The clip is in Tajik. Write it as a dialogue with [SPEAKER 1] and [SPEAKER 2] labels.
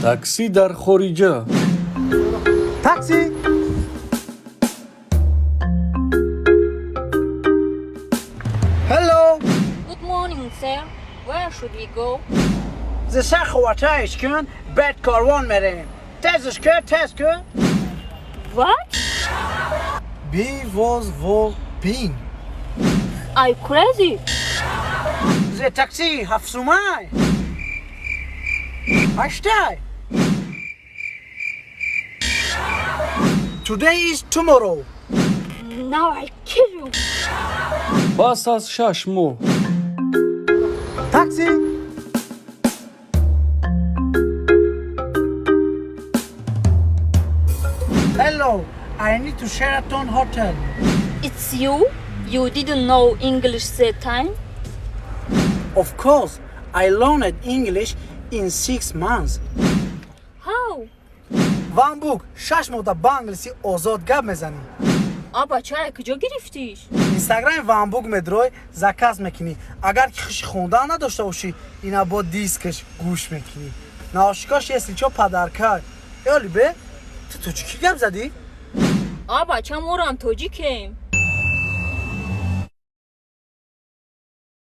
[SPEAKER 1] Таксӣ дар хориҷа.
[SPEAKER 2] Такси. Hello.
[SPEAKER 3] Good morning, sir. Where should we go?
[SPEAKER 2] ز سخ و تایش کن بد کاروان میریم تزش که تز که.
[SPEAKER 3] What?
[SPEAKER 2] Be was wo bin.
[SPEAKER 3] Are you crazy?
[SPEAKER 2] ز تاکسی هفت سومای هشتای. Today is tomorrow.
[SPEAKER 3] Now I kill you.
[SPEAKER 1] Пас аз 6 моҳ.
[SPEAKER 2] Taxi. Hello, I need to Sheraton Hotel.
[SPEAKER 3] It's you? You didn't know English that time?
[SPEAKER 2] Of course, I learned English in 6 months.
[SPEAKER 3] How?
[SPEAKER 2] Ванбук, 6 моҳ дар ба англисӣ озод гап мезанӣ.
[SPEAKER 3] А бача куҷо гирифтиш?
[SPEAKER 2] Инстаграми Ванбук медрой, заказ мекунӣ. Агар ки хуши хондан надошта бошӣ, ина бо дискаш гӯш мекунӣ. Наошикош если чо подарка. Ёли бе, ту тоҷикӣ гап задӣ?
[SPEAKER 3] А бача, морам тоҷикем.